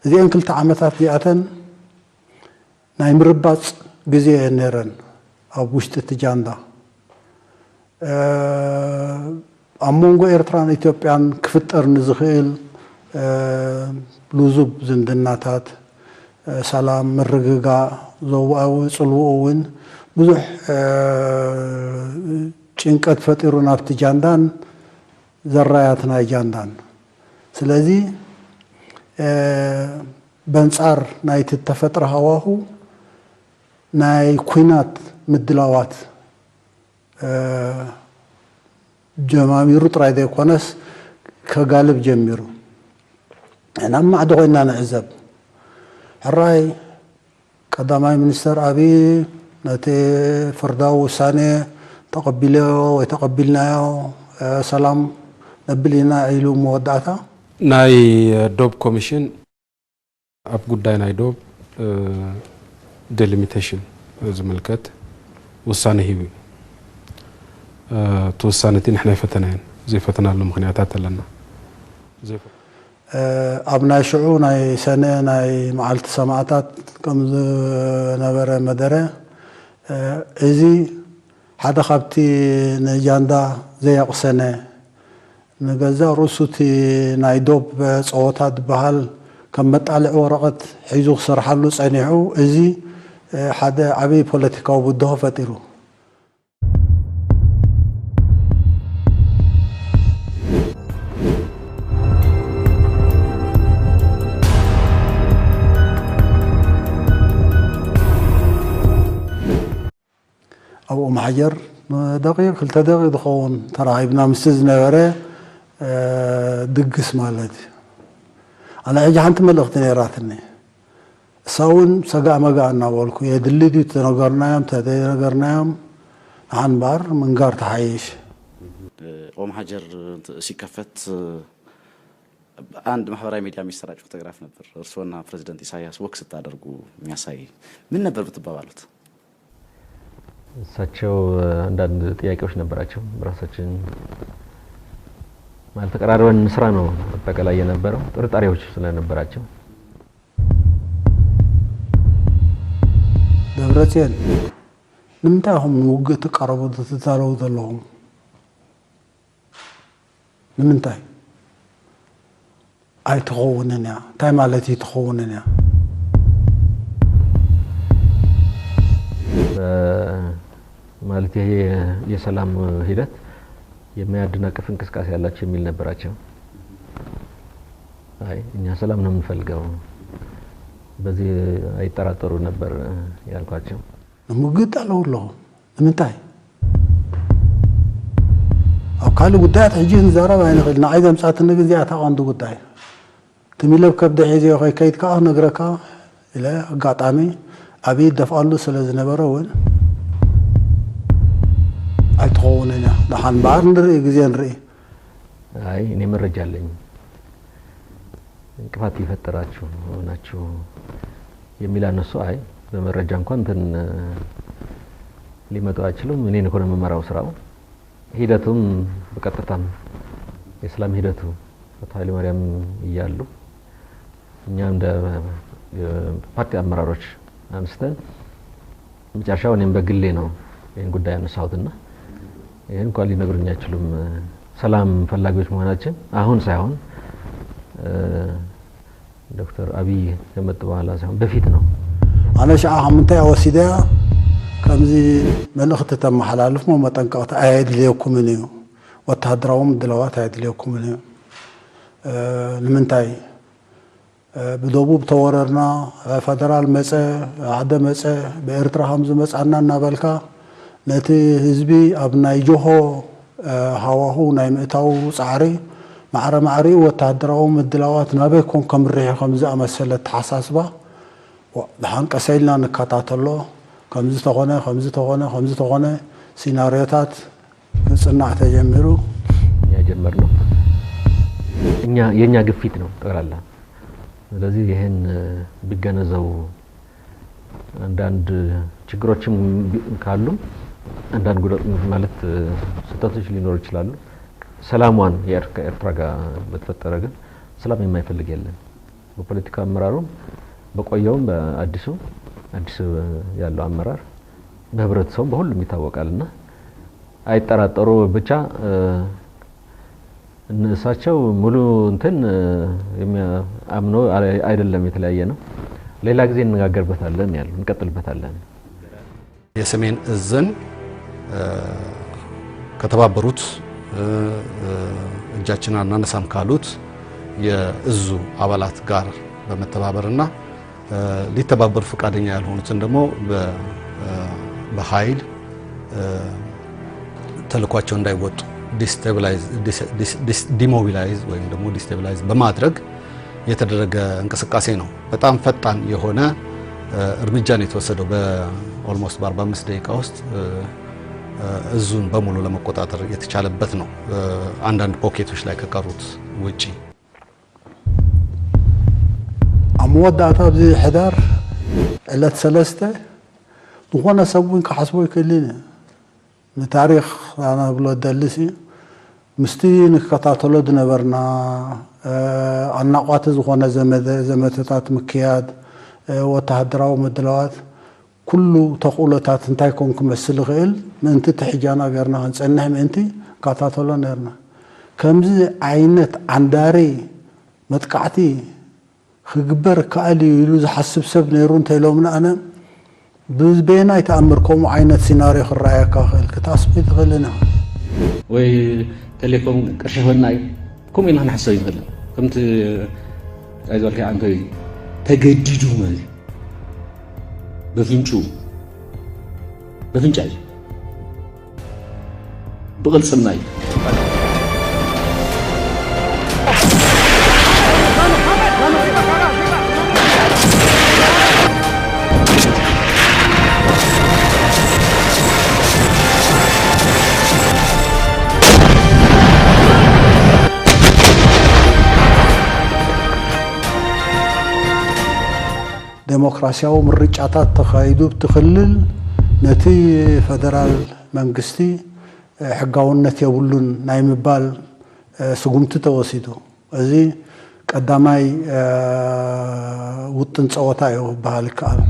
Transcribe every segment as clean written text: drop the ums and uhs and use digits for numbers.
እዚአን 2 ዓመታት እዚኣተን ናይ ምርባፅ ግዜ እየን ነይረን። ኣብ ውሽጢ እቲ ጃንዳ ኣብ መንጎ ኤርትራን ኢትዮጵያን ክፍጠር ንዝኽእል ልዙብ ዝምድናታት፣ ሰላም፣ ምርግጋእ፣ ዞባዊ ፅልውኡ እውን ብዙሕ ጭንቀት ፈጢሩ ናብቲ ጃንዳን ዘራያት ናይ ጃንዳን። ስለዚ በንጻር ናይቲ ተፈጥሮ ሃዋሁ ናይ ኩናት ምድላዋት ጀማሚሩ ጥራይ ዘይኮነስ ከጋልብ ጀሚሩ። ናብ ማዕዶ ኮይና ንዕዘብ። ሕራይ፣ ቀዳማይ ሚኒስተር ኣብይ ነቲ ፍርዳዊ ውሳኔ ተቐቢልዮ ወይ ተቐቢልናዮ ሰላም ነብል ኢና ኢሉ መወዳእታ። ናይ ዶብ ኮሚሽን ኣብ ጉዳይ ናይ ዶብ delimitation ዝምልከት ውሳነ ሂቡ እዩ። እቲ ውሳነ እቲ ንሕና ይፈተናየን። ዘይፈተናሉ ምክንያታት ኣለና። ኣብ ናይ ሽዑ ናይ ሰነ ናይ መዓልቲ ሰማዕታት ከም ዝነበረ መደረ፣ እዚ ሓደ ካብቲ ንጃንዳ ዘየቕሰነ፣ ንገዛእ ርእሱ እቲ ናይ ዶብ ፀወታ ዝበሃል ከም መጣልዒ ወረቐት ሒዙ ክሰርሓሉ ፀኒሑ፣ እዚ ሓደ ዓብይ ፖለቲካዊ ብድሆ ፈጢሩ። ኣብኡ ማሓጀር ንደቂቕ 2 ደቂቕ ዝኸውን ተራኺብና ምስቲ ዝነበረ ድግስ ማለት እዩ። ኣነ ሕጂ ሓንቲ መልእኽቲ ነይራትኒ። እሳ እውን ሰጋእ መጋእ እናበልኩ የድሊ ድዩ ተነገርናዮም ተዘይነገርናዮም ንሓን እምበር ምንጋር ተሓይሽ። ኦም ሀጀር ሲከፈት አንድ ማህበራዊ ሚዲያ የሚሰራጭ ፎቶግራፍ ነበር። እርስዎና ፕሬዚደንት ኢሳያስ walk ስታደርጉ የሚያሳይ። ምን ነበር ብትባባሉት? እሳቸው አንዳንድ ጥያቄዎች ነበራቸው። በራሳችን ማለት ተቀራርበን እንስራ ነው አጠቃላይ የነበረው፣ ጥርጣሬዎች ስለነበራቸው። ደብረፅዮን፣ ንምንታይ ኢኹም ንውግእ ትቀረቡ ትዳለዉ ዘለኹም? ንምንታይ ኣይትኸውንን እያ? እንታይ ማለት እዩ ትኸውንን እያ? ማለት ይሄ የሰላም ሂደት የሚያደናቅፍ እንቅስቃሴ ያላቸው የሚል ነበራቸው። አይ እኛ ሰላም ነው የምንፈልገው፣ በዚህ አይጠራጠሩ ነበር ያልኳቸው። ንምውግእ ትዳለዉ ኣለኹም ንምንታይ? ኣብ ካልእ ጉዳያት ሕጂ ክንዛረብ ኣይንኽእል። ንዓይ ዘምፃትኒ ግዜ እታ ቀንዲ ጉዳይ ትሚለብ ከብዲ ሒዘዮ ከይከይድ ከዓ ክነግረካ ኢለ። ኣጋጣሚ ኣብይ ደፍኣሉ ስለ ዝነበረ እውን ኣይትኸውንን እያ፣ ድሓን እምበኣር ንርኢ፣ ግዜ ንርኢ። አይ እኔ መረጃ አለኝ፣ እንቅፋት እየፈጠራችሁ ናችሁ የሚል አነሱ። አይ በመረጃ እንኳን እንትን ሊመጡ አይችሉም። እኔ እኮ ነው የምመራው ስራው፣ ሂደቱም በቀጥታም የሰላም ሂደቱ አቶ ኃይለማርያም እያሉ እኛ እንደ ፓርቲ አመራሮች አንስተን መጨረሻው እኔም በግሌ ነው ይህን ጉዳይ ያነሳሁትና ይህን እንኳን ሊነግሩኝ አይችሉም። ሰላም ፈላጊዎች መሆናችን አሁን ሳይሆን፣ ዶክተር አብይ ከመጡ በኋላ ሳይሆን በፊት ነው። ኣነ ሸዓ ካብ ምንታይ ወሲደያ ከምዚ መልእኽቲ ተመሓላልፍ ሞ መጠንቀቕቲ ኣየድልየኩምን እዩ፣ ወተሃደራዊ ምድለዋት ኣየድልየኩምን እዩ። ንምንታይ ብደቡብ ተወረርና፣ ፈደራል መፀ፣ ሓደ መፀ፣ ብኤርትራ ከም ዝመፃና እናበልካ ነቲ ህዝቢ ኣብ ናይ ጆሆ ሃዋህው ናይ ምእታው ፃዕሪ ማዕረ ማዕሪኡ ወተሃደራዊ ምድላዋት ናበይ ኮን ከምርሒ ከም ዝኣመሰለ ተሓሳስባ፣ ድሓን ቀሰኢልና ንከታተሎ፣ ከምዚ ተኾነ፣ ከምዚ ተኾነ፣ ከምዚ ተኾነ ሲናርዮታት ክፅናዕ ተጀሚሩ። እኛ ጀመርነው፣ እኛ የእኛ ግፊት ነው ጠቅላላ። ስለዚህ ይህን ቢገነዘቡ፣ አንዳንድ ችግሮችም ካሉ፣ አንዳንድ ማለት ስህተቶች ሊኖሩ ይችላሉ። ሰላሟን ከኤርትራ ጋር በተፈጠረ ግን ሰላም የማይፈልግ የለም። በፖለቲካ አመራሩም በቆየውም በአዲሱ አዲስ ያለው አመራር በህብረተሰቡም በሁሉም ይታወቃልና አይጠራጠሩ። ብቻ እሳቸው ሙሉ እንትን አምኖ አይደለም፣ የተለያየ ነው። ሌላ ጊዜ እንነጋገርበታለን ያሉ እንቀጥልበታለን። የሰሜን እዝን ከተባበሩት እጃችንን አናነሳም ካሉት የእዙ አባላት ጋር በመተባበርና ሊተባበሩ ፈቃደኛ ያልሆኑትን ደግሞ በኃይል ተልኳቸው እንዳይወጡ demobilize ወይም ደግሞ destabilize በማድረግ የተደረገ እንቅስቃሴ ነው። በጣም ፈጣን የሆነ እርምጃ ነው የተወሰደው። በ almost በ45 ደቂቃ ውስጥ እዙን በሙሉ ለመቆጣጠር የተቻለበት ነው፣ አንዳንድ pocket ኦች ላይ ከቀሩት ውጪ። ኣብ መወዳእታ ኣብዚ ሕዳር ዕለት 3 ዝኾነ ሰብ እውን ክሓስቦ ይክእልን እዩ። ንታሪክ ኣነ ብሎ ደልስ እዩ ምስቲ ንከታተሎ ዝነበርና ኣናቋቲ ዝኾነ ዘመተታት ምክያድ፣ ወተሃደራዊ ምድለዋት፣ ኩሉ ተኽእሎታት እንታይ ኮን ክመስል ይኽእል ምእንቲ እቲ ሕጃና ገርና ክንፀንሕ ምእንቲ ንከታተሎ ነርና። ከምዚ ዓይነት ዓንዳሪ መጥቃዕቲ ክግበር ከኣል እዩ ኢሉ ዝሓስብ ሰብ ነይሩ እንተኢሎምና፣ ኣነ ብቤናይ ተኣምር ከምኡ ዓይነት scenario ክረኣየካ ክእል ክትኣስቡ ትኽእልን ኢኻ። ወይ ቴሌኮም ቅርሺ ይህበና እዩ፣ ከምኡ ኢልና ክንሓስብ ይንኽእልን። ከምቲ ቃይ ዝበልካ ዓንተ ተገዲዱ ማለት እዩ፣ በፍንጩ በፍንጫ እዩ፣ ብቅልፅምና እዩ። ዴሞክራሲያዊ ምርጫታት ተኻይዱ ብቲ ክልል ነቲ ፌደራል መንግስቲ ሕጋውነት የብሉን ናይ ምባል ስጉምቲ ተወሲዱ። እዚ ቀዳማይ ውጥን ፀወታ እዩ ክበሃል ይከኣል።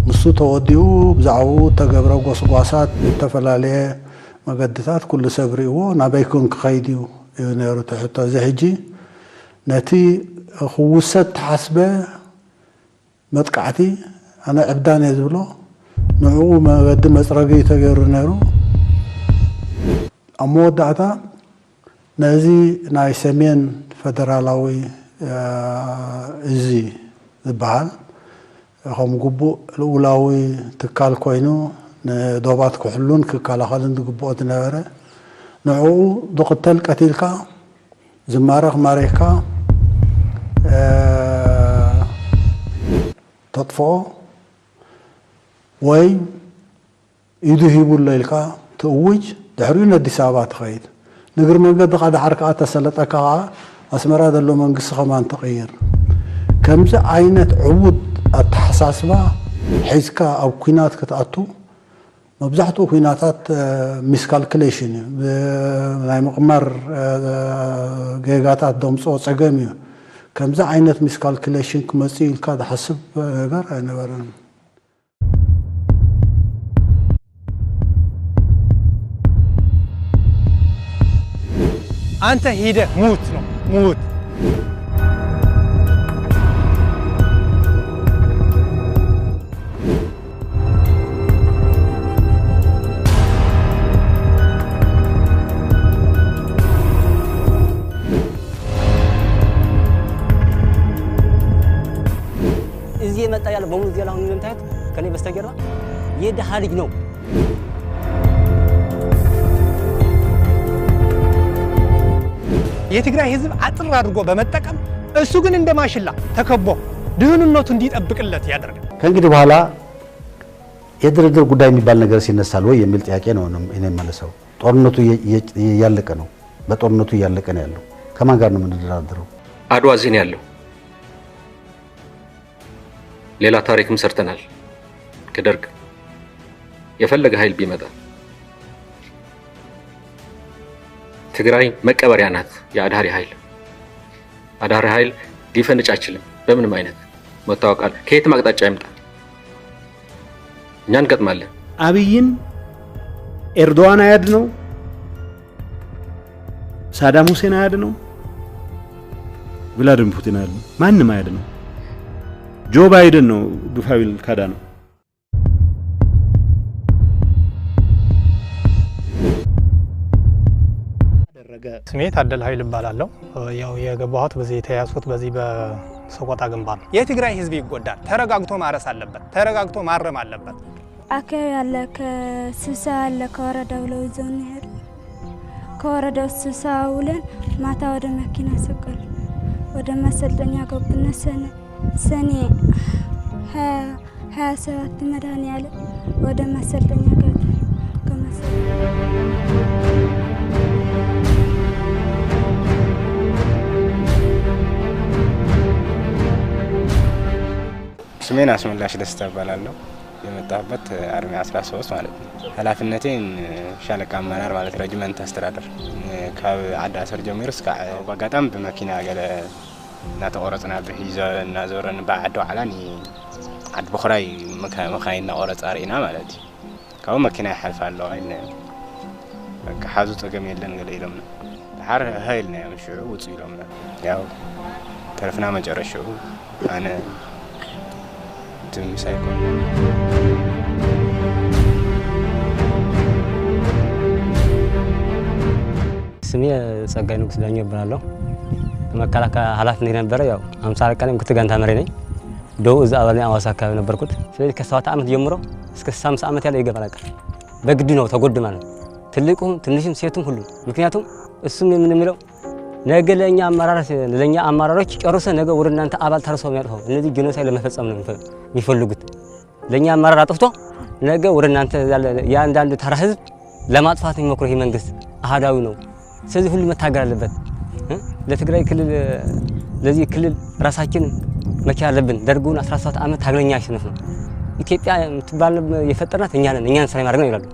ንሱ ተወዲኡ ብዛዕባኡ ተገብረ ጎስጓሳት ዝተፈላለየ መገድታት ኩሉ ሰብ ርእዎ ናበይ ኮን ክኸይድ እዩ እዩ ነይሩ እቲ ሕቶ። እዚ ሕጂ ነቲ ክውሰድ ተሓስበ መጥቃዕቲ ኣነ ዕብዳን እየ ዝብሎ፣ ንዕኡ መገዲ መፅረጊ ተገይሩ ነይሩ። ኣብ መወዳእታ ነዚ ናይ ሰሜን ፌደራላዊ እዚ ዝበሃል ከም ግቡእ ልኡላዊ ትካል ኮይኑ ንዶባት ክሕሉን ክከላኸልን ዝግብኦ ዝነበረ፣ ንዕኡ ዝቕተል ቀቲልካ፣ ዝማረኽ ማሪኽካ ተጥፍኦ ወይ ኢዱ ሂቡሎ ኢልካ ትእውጅ፣ ድሕሪኡ ንኣዲስ ኣበባ ትኸይድ፣ ንግሪ መንገዲ ካ ድሓር ከዓ ተሰለጠካ ከዓ ኣስመራ ዘሎ መንግስቲ ከማን ትቕይር። ከምዚ ዓይነት ዕቡድ ኣተሓሳስባ ሒዝካ ኣብ ኩናት ክትኣቱ፣ መብዛሕትኡ ኩናታት miscalculation እዩ፣ ናይ ምቕማር ጌጋታት ደምፅኦ ፀገም እዩ። ከምዚ ዓይነት miscalculation ክመፅእ ኢልካ ዝሓስብ ነገር ኣይነበረን። አንተ ሂደህ ሙት ነው ሙት። እዚህ የመጣ ያለው በሙሉ እዚህ አሁን እንደምታዩት ከኔ በስተጀርባ የድሃ ልጅ ነው። የትግራይ ህዝብ አጥር አድርጎ በመጠቀም እሱ ግን እንደ ማሽላ ተከቦ ድህንነቱ እንዲጠብቅለት ያደርጋል። ከእንግዲህ በኋላ የድርድር ጉዳይ የሚባል ነገር ሲነሳል ወይ የሚል ጥያቄ ነው እኔ የማነሳው። ጦርነቱ እያለቀ ነው። በጦርነቱ እያለቀ ነው ያለው። ከማን ጋር ነው የምንደራደረው? አድዋ እዚህ ነው ያለው። ሌላ ታሪክም ሰርተናል። ከደርግ የፈለገ ኃይል ቢመጣ ትግራይ መቀበሪያ ናት። የአድሃሪ ኃይል አድሃሪ ኃይል ሊፈንጭ አይችልም። በምንም አይነት መታወቅ አለ። ከየትም አቅጣጫ ይምጣ እኛ እንገጥማለን። አብይን ኤርዶዋን አያድነው፣ ሳዳም ሁሴን አያድነው፣ ቭላዲሚር ፑቲን አያድነው፣ ማንም አያድነው። ጆ ባይደን ነው ግፋ ቢል ካዳነው። ስሜ ታደለ ኃይል እባላለሁ። ያው የገባሁት በዚህ የተያዝኩት በዚህ በሰቆጣ ግንባር ነው። የትግራይ ህዝብ ይጎዳል። ተረጋግቶ ማረስ አለበት። ተረጋግቶ ማረም አለበት። አካባቢ ያለ ከስብሰባ አለ ከወረዳ ብለው ይዘውን ሄዱ። ከወረዳው ስብሰባ ውለን ማታ ወደ መኪና ሰቀሉ። ወደ ማሰልጠኛ ገቡና ሰኔ 27 መድኃኔዓለም ወደ ማሰልጠኛ ገብተን ስሜን አስመላሽ ደስታ እባላለሁ። የመጣሁበት army 13 ማለት ነው። ኃላፊነቴን ሻለቃ አመራር ማለት regiment አስተዳደር ካብ ዓዲ ኣሰር ጀሚሩ እስከ በአጋጣሚ ብመኪና ገለ እናተቆረፅና ብሒዞ እናዞረን ብዓዲ ዋዕላ ዓዲ በኹራይ መካይን እናቆረፃ ርኢና ማለት እዩ። ካብኡ መኪና ይሓልፋ ኣለዋ ኢልናዮም። በቃ ሓዙ ፀገም የለን ገለ ኢሎምና ድሓር ሀ ኢልናዮም። ሽዑ ውፁ ኢሎምና ያው ተረፍና መጨረሽኡ ኣነ ምሳይ ኮነ። ስሜ ጸጋይ ንጉስ ዳኘው እባላለሁ። በመከላከያ ኃላፊነት የነበረ ያው 50 አለቃ ነኝ፣ ምክትል ጋንታ መሪ ነኝ። ደቡብ እዝ አባል ነኝ፣ አዋሳ አካባቢ ነበርኩት። ስለዚህ ከ7 ዓመት ጀምሮ እስከ 65 ዓመት ያለው ይገባል። በቃ በግድ ነው ተጎድ ማለት ነው። ትልቁም ትንሽም ሴቱም ሁሉ። ምክንያቱም እሱም የምንለው ነገ ለኛ አመራሮች ጨርሰ ነገ ወደ እናንተ አባል ተርሶ የሚያጥፈው እነዚህ genocide ለመፈጸም ነው የሚፈልጉት። ለኛ አመራር አጥፍቶ ነገ ወደ እናንተ ያንዳንዱ ተራ ህዝብ ለማጥፋት የሚሞክረው ይህ መንግስት አሃዳዊ ነው። ስለዚህ ሁሉ መታገል አለበት። ለትግራይ ክልል ለዚህ ክልል ራሳችን መቻል አለብን። ደርጉን 17 ዓመት ታግለኛ አሸነፍ ነው። ኢትዮጵያ የምትባል የፈጠርናት እኛ ነን። እኛን ስራ ማድረግ ነው ይላሉ።